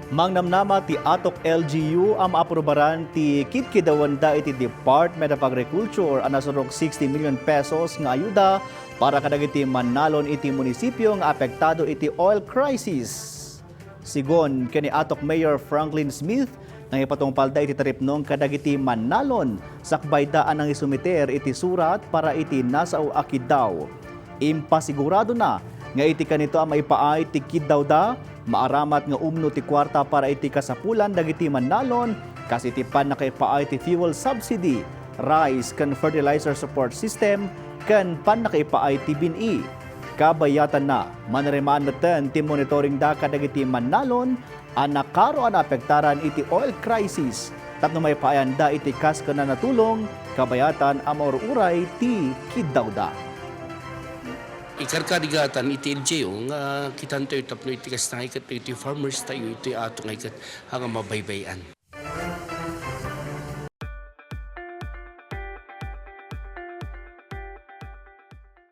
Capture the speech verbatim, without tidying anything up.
Mangnamnama ti Atok L G U a maaprubaran ti kidkidawenda iti Department of Agriculture a nasurok sixty million pesos nga ayuda para kadagiti mannalon iti munisipio nga apektado iti oil crisis. Sigun ken ni Atok Mayor Franklin Smith, nangipatungpalda iti taripnong kadagiti mannalon, sakbayda a nangisumiter iti surat para iti nasao a kiddaw. Impasiguradona nga iti kanito a maipaay ti kiddawda, maaramat nga umno ti kuarta para iti kasapulan dagiti mannalon, kas iti pannakaipaay ti fuel subsidy, rice ken fertilizer support system, ken pannakaipaay ti bin-i. Kabayatanna, manarimaan metten ti monitoringda kadagiti mannalon a nakaro a naapektaran iti oil crisis tapno maipaayanda iti kas ken natulong kabayatan a maur-uray ti kiddawda. Ikarkarigatan iti L G U nga kitantayo tapno iti kasta nga iket iti farmers tayo iti ato nga iket nga mabaybay-an.